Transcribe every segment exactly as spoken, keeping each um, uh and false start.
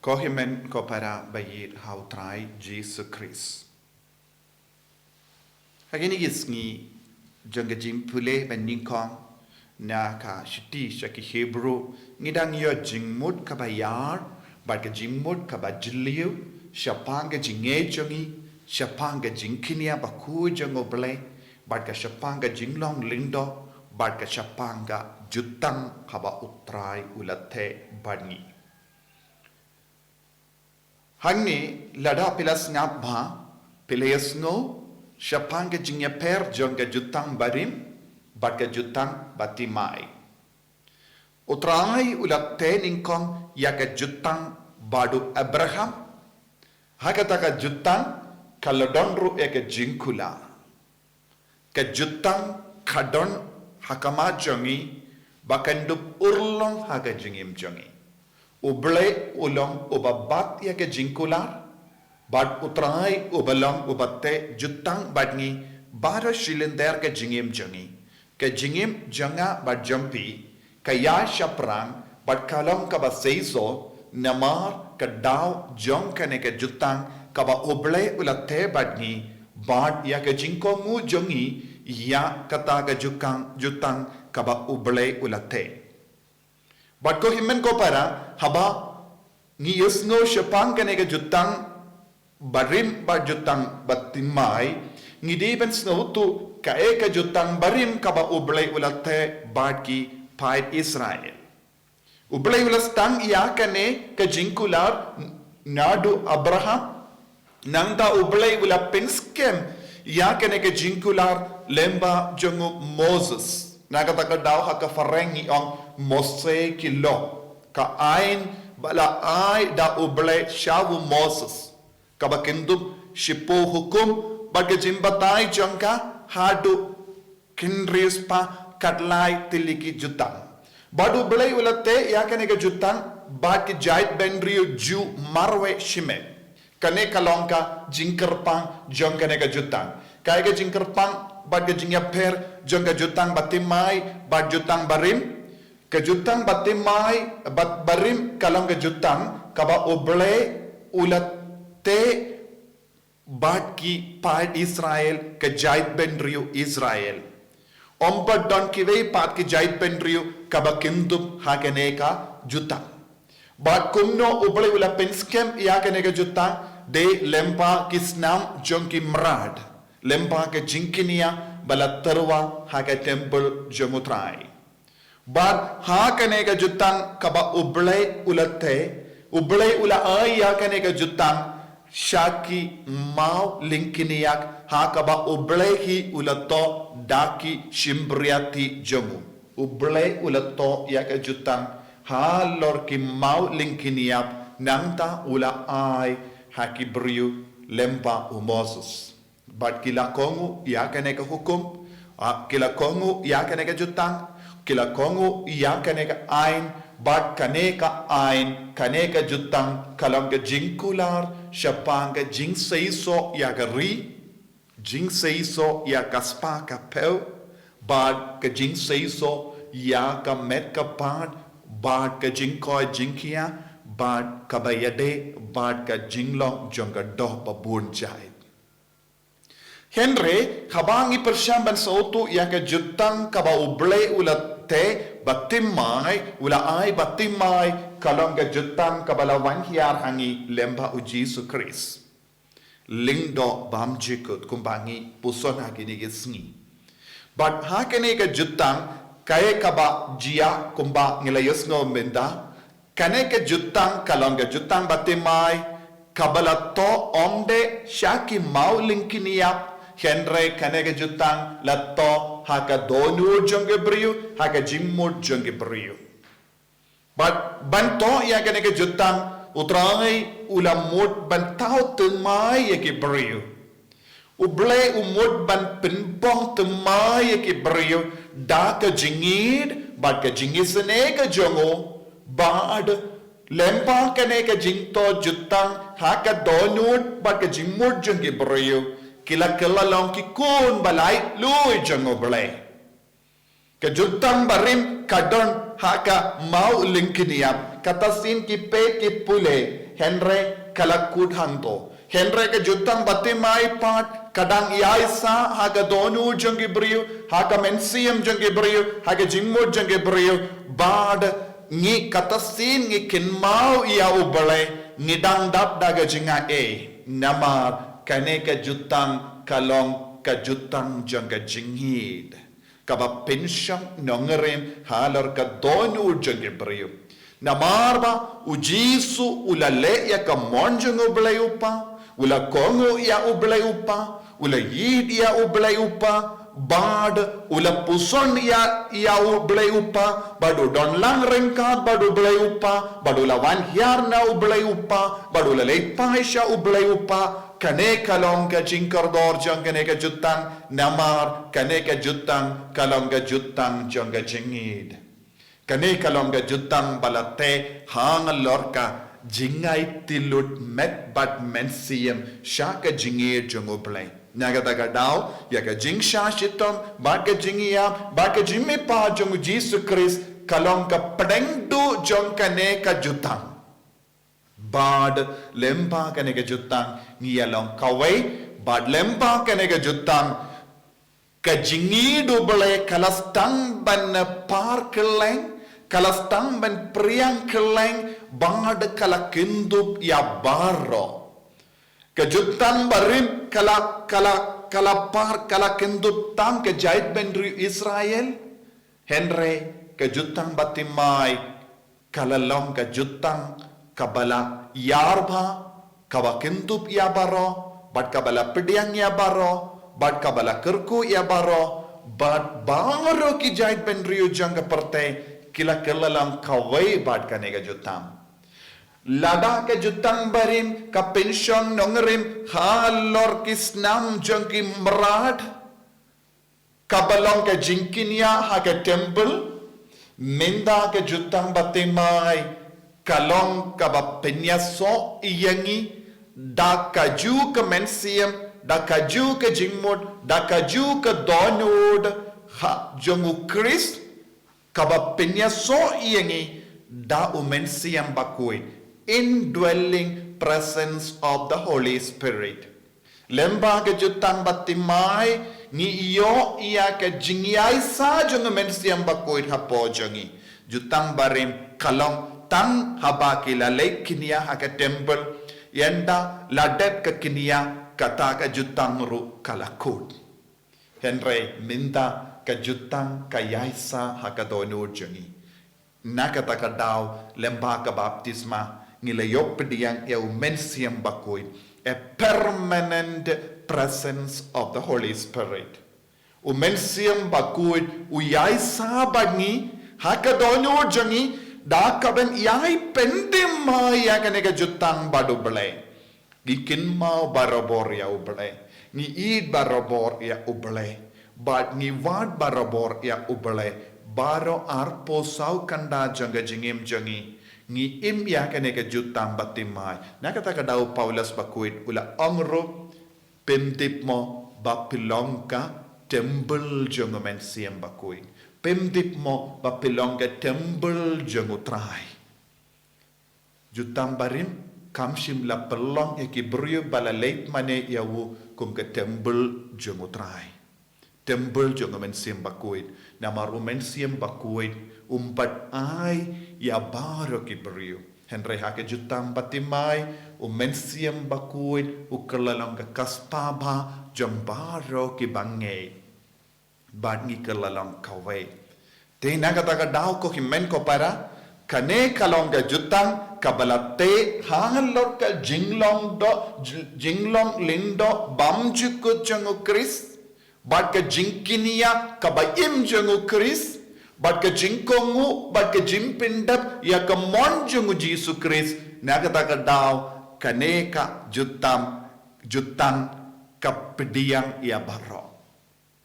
Ko hynmen ko para ba ïeit ha u Trai Jisu Khrist. Ha kine ki sngi jong ka jingpule ba nyngkong na ka shithi sha ki Hebru, ngi dang ïoh jingmut kaba ïar bad ka jingmut kaba jylliew shaphang ka jingngeit jong ngi, shaphang ka jingkñia bakhuid jong U Blei, bad ka shaphang ka jinglong lyngdoh, bad ka shaphang ka jutang kaba U Trai u la theh bad ngi. Hangne lada phi la sngap bha, phi la ïohsngew shaphang ka jingïapher jong ka jutang barim bad ka jutang bathymmai. U Trai u la theh nyngkong ïa ka jutang bad u Abraham. Ha kata ka jutang ka la don ruh ïa ka jingkular. Ka jutang ka don ha khmat jong ngi ba kan dup urlong ha ka jingim jong ngi. U Blei u long uba bat ïa ka jingkular, bad U Trai uba long uba theh jutang bad ngi baroh shi lynter ka jingim jong ngi. Ka jingim jong nga bad jong phi ka ïaid shaphrang bad ka long kaba seisoh, namar ka daw jong kane ka jutang kaba U Blei u la theh bad ngi, bad ïa ka jingkohnguh jong ngi ïa kata ka jukang jutang kaba U Blei u la theh. Bad ko hynmen ko para, haba ngi ïohsngew shaphang kane ka jutang barim bad jutang bathymmai, ngi dei ban sngewthuh kaei ka jutang barim kaba U Blei u la theh bad ki paid Israel. U Blei u la sdang ïa kane ka jingkular naduh Abraham. Nangta U Blei u la pynskhem ïa kane ka jingkular lyngba jong u Moses. Na kata ka daw ha ka phareng ngi ong Mosaic Law, ka aiñ ba la ai da U Blei sha u Moses, kaba kynthup shiphew hukum bad ka jingbatai jong ka haduh khynriew spah khatlai tylli ki jutang. Bad U Blei u la theh ïa kane ka jutang bad ki jaitbynriew Jiw marwei shimet. Kane ka long ka jingkyrpang jong kane ka jutang. Kaei ka jingkyrpang bad ka jingïapher jong ka jutang bathymmai bad jutang barim? Ka jutang bathymmai bad barim ka long ka jutang kaba U Blei u la theh bad ki paid Israel, ka jaitbynriew Israel. Ym pat don kiwei pat ki jaitbynriew kaba kynthup ha kane ka jutang. Bad kumno U Blei u la pynskhem ïa kane ka jutang? Dei lyngba ki snam jong ki mrad, lyngba ka jingkñia ba la tyrwa ha ka templ jong U Trai. Bad ha kane ka jutang kaba U Blei u la theh, U Blei u la ai ïa kane ka jutang sha ki maw lyngkñiap, ha kaba U Blei hi u la thoh da ki shympriahti jong u. U Blei u la thoh ïa ka jutang halor ki maw lyngkñiap, nangta u la ai ha ki briew lyngba u Moses. Bad ki la kohnguh ïa kane ka hukum, ah, ki la kohnguh ïa kane ka jutang, ki la kohnguh ïa kane ka aiñ, bad kane ka aiñ, kane ka jutang ka long ka jingkular shaphang ka jingseisoh ïa ka ri, jingseisoh ïa ka spah ka phew, bad ka jingseisoh ïa ka met ka phad, bad ka jingkoit jingkhiah, bad kaba ïadei bad ka jinglong jong ka doh ba bun jait. Hynrei haba ngi pyrshang ban sngewthuh ïa ka jutang kaba U Blei u la theh bathymmai, u la ai bathymmai, ka long ka jutang kaba la wan hiar ha ngi lyngba U Jisu Khrist. Lyngdoh bymjukut kumba ngi puson ha kine ki sngi. Bad ha kane ka jutang, kaei kaba jia kumba ngi la ïohsngew mynta, kane ka jutang ka long ka jutang bathymmai, kaba la thoh ym dei sha ki maw lyngkñiap, hynrei kane ka jutang la thoh ha ka dohnud jong ki briew, ha ka jingmut jong ki briew. Bad ban thoh ïa kane ka jutang, U Trai u la mut ban thaw thymmai ïa ki briew. U Blei u mut ban pynbong thymmai ïa ki briew da ka jingïeit bad ka jingisynei ka jong u, bad lyngba kane ka jingthoh jutang ha ka dohnud bad ka jingmut jong ki briew, ki la kylla long ki khun ba laitluid jong U Blei. Ka jutang barim ka don Ha ka maw lyngkniap, kata sien ki peit ki pule, hynrei ka la kut hangto. Hynrei ka jutang bathymmai pat, ka dang ïaisa ha ka dohnud jong ki briew, ha ka mynsiem jong ki briew, ha ka jingmut jong ki briew, bad ngi kata sien ngi kynmaw ïa U Blei, ngi dang dap da ka jingaiei. Namar kane ka jutang ka long ka jutang jong ka jingïeid, kaba pynshong nongrim halor ka dohnud jong ki briew. Namar ba U Jisu u la leh ïa ka mon jong U Blei U Kpa, u la kohnguh ïa U Blei U Kpa, u la ïeid ïa U Blei U Kpa, bad u la puson ïa, ïa U Blei U Kpa, bad u don lang ryngkat bad U Blei U Kpa, bad u la wan hiar na U Blei U Kpa, bad u la leit phai sha U Blei U Kpa. Kane ka long ka jingkordor jong kane ka jutang, namar kane ka jutang ka long ka jutang jong ka jingïeid. Kane ka long ka jutang ba la teh halor ka jingai tylli met bad mynsiem sha ka jingïeid jong U Blei. Na kata ka daw, ïa ka jingshah shitom bad ka jingïap bad ka jingmihpat jong U Jisu Khrist ka long ka pdeng duh jong kane ka jutang. Bad lyngba kane ka jutang ngi ïa long kawei, bad lyngba kane ka jutang ka jingïeid U Blei ka la sdang ban par kylleng, ka la sdang ban phriang kylleng, bad ka la kyndup ïa baroh. Ka jutang barim ka la, ka la, ka la par, ka la kyndup tam ka jaitbynriew Israel. Hynrei ka jutang bathymmai ka la long ka jutang kaba la ïar bha, kaba kyndup ïa baroh, bad kaba la pdiang ïa baroh, bad kaba la kyrkhu ïa baroh, bad baroh ki jaitbynriew jong ka pyrthei ki la kylla long kawei bad kane ka jutang. Lada ka jutang barim ka pynshong nongrim halor ki snam jong ki mrad, kaba long ka jingkñia ha ka templ, mynta ka jutang bathymmai ka long kaba pynïasoh ïa ngi da kajuh ka mynsiem, da kajuh ka jingmut, da kajuh ka dohnud ha jong U Khrist, kaba pynïasoh ïa ngi da U Mynsiem Bakhuid, indwelling presence of the Holy Spirit. Lyngba ka jutang bathymmai ngi ïoh ïa ka jingïaisa jong U Mynsiem Bakhuid hapoh jong ngi. Jutang barim ka long tang haba ki la leit kñia ha ka templ, ynda la dep ka kñia kata ka jutang ruh ka la kut. Hynrei mynta ka jutang ka ïaisa ha ka dohnud jong ngi. Na kata ka daw lyngba ka baptisma ngi la ïoh pdiang ïa U Mynsiem Bakhuid, a permanent presence of the Holy Spirit. U Mynsiem Bakhuid u ïaisa bad ngi ha ka dohnud jong ngi da kaban ïai pynthymmai ïa kane ka jutang bad U Blei. Ngi kynmaw barabor ïa U Blei. Ngi ïeid barabor ïa U Blei. Bad ngi wad barabor ïa U Blei. Baroh arphew saw kynta jong ka jingim jong ngi, ngi im ïa kane ka jutang bathymmai. Na kata ka daw Paulus Bakhuid u la ong ruh, pynthip mo ba phi long ka templ jong U Mynsiem Bakhuid. Pynthip mo ba phi long ka templ jong U Trai. Jutang barim kam shym la pynlong ïa ki briew ba la leit mane ïa u kum ka templ jong U Trai. Templ jong U Mynsiem Bakhuid. Namar U Mynsiem Bakhuid um pat ai ïa baroh ki briew. Hynrei ha ka jutang bathymmai U Mynsiem Bakhuid u kylla long ka kaspah bha jong baroh ki bangeit. Bad ngi kylla long kawei. Te na kata ka daw ko hynmen ko para, kane ka long ka jutang kaba la teh halor ka jinglong doh, jinglong lyngdoh bymjukut jong U Khrist, bad ka jingkñia kaba im jong U Khrist, bad ka jingkohnguh bad ka jingpyndep ïa ka mon jong U Jisu Khrist. Na kata ka daw kane ka jutang, jutang ka pdiang ïa baroh.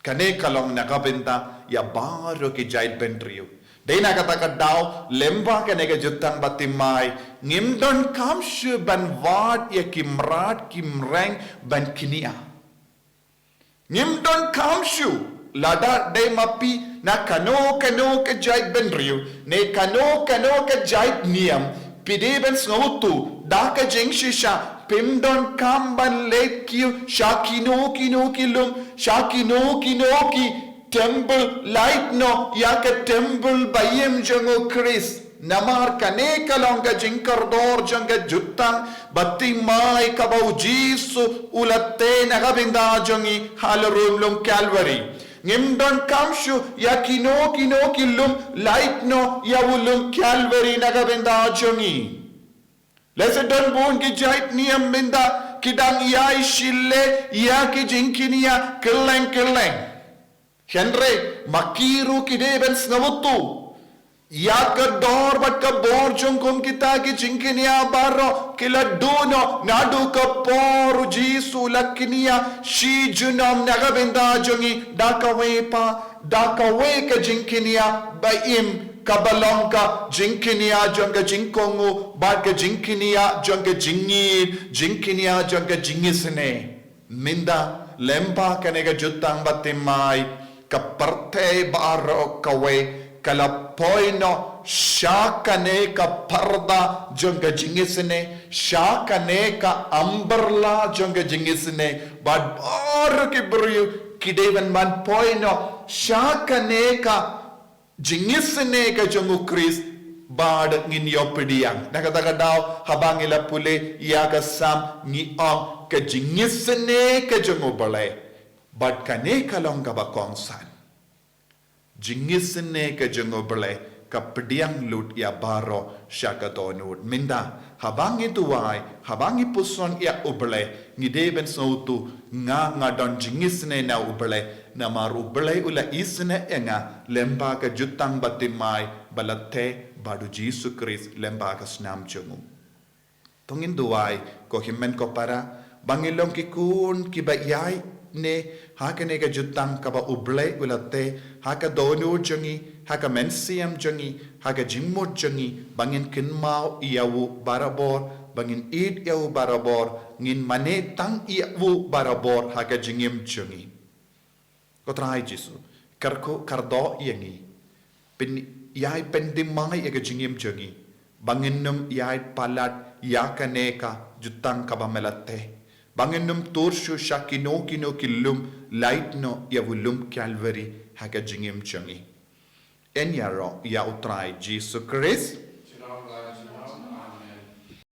Kane ka long na ka bynta ïa baroh ki jaitbynriew. Dei na kata ka daw lyngba kane ka jutang bathymmai ngim donkam shuh ban wad ïa ki mrad ki mreng ban kñia. Ngim donkam shuh lada dei ma phi Na kano kano ka jait bynriew ne kano kano ka jait niam, phi dei ban sngewthuh da ka jingshisha, phim donkam ban leit kiew sha kino kino ki lum, sha kino kino ki temple, lait noh ïa ka temple ba im jong u Khrist. Namar kane ka long ka jingkordor jong ka jutang bathymmai kaba u Jisu u la tei na ka bynta jong ngi ha la rum lum Kalbari. Ngim donkam shuh ïa kino kino ki lum, lait noh ïa u lum Kalbari na ka bynta jong ngi. Lehse don bun ki jait niam mynta ki dang ïai shim ïa ki jingkñia kylleng kylleng. Hynrei ma ki ruh ki dei ban sngewthuh ïa ka dor bad ka bor jong kum kita ki jingkñia baroh ki la duh noh naduh ka por u Jisu u la kñia shi junom na ka bynta jong ngi da kawei pat, da kawei ka jingkñia ba im, kaba long ka jingkñia jong ka jingkohnguh bad ka jingkñia jong ka jingïeit, jingkñia jong ka jingisynei. Mynta lyngba kane ka jutang bathymmai, ka pyrthei baroh kawei ka la poi noh sha kane ka parda jong ka jingisynei, sha kane ka umbrella jong ka jingisynei, bad baroh ki briew ki dei ban poi noh sha kane ka jingisynei ka jong u Khrist, bad ngin ïoh pdiang. Na kata ka daw haba ngi la pule ïa ka Salm ngi ong ka jingisynei ka jong u Blei. Bad kane ka long kaba kongsan. Jingisynei ka jong u Blei ka pdiang lut ïa baroh sha ka dohnud. Mynta haba ngi duwai, haba ngi puson ïa u Blei, ngi dei ban sngewthuh, nga nga don jingisynei na u Blei, namar u Blei u la isynei ïa nga lyngba ka jutang bathymmai ba la tei bad u Jisu Khrist lyngba ka snam jong u. To ngin duwai, ko hynmen ko para, ba ngin long ki khun kiba ïaineh ha kane ka jutang kaba u Blei u la tei ha ka dohnud jong ngi, ha ka mynsiem jong ngi, ha ka jingmut jong ngi, ba ngin kynmaw ïa u barabor, ba ngin ïeit ïa u barabor, ngin mane tang ïa u barabor ha ka jingim jong ngi. Ko Trai Jisu, kyrkhu kyrdoh ïa ngi. Pyn, ïai pynthymmai ïa ka jingim jong ngi ba ngin ym ïai palat ïa kane ka jutang kaba me la tei, ba ngin ym tur shuh sha kino kino ki lum, lait noh ïa u lum Kalbari ha ka jingim jong ngi. Yn ïaroh ïa u Trai Jisu Khrist.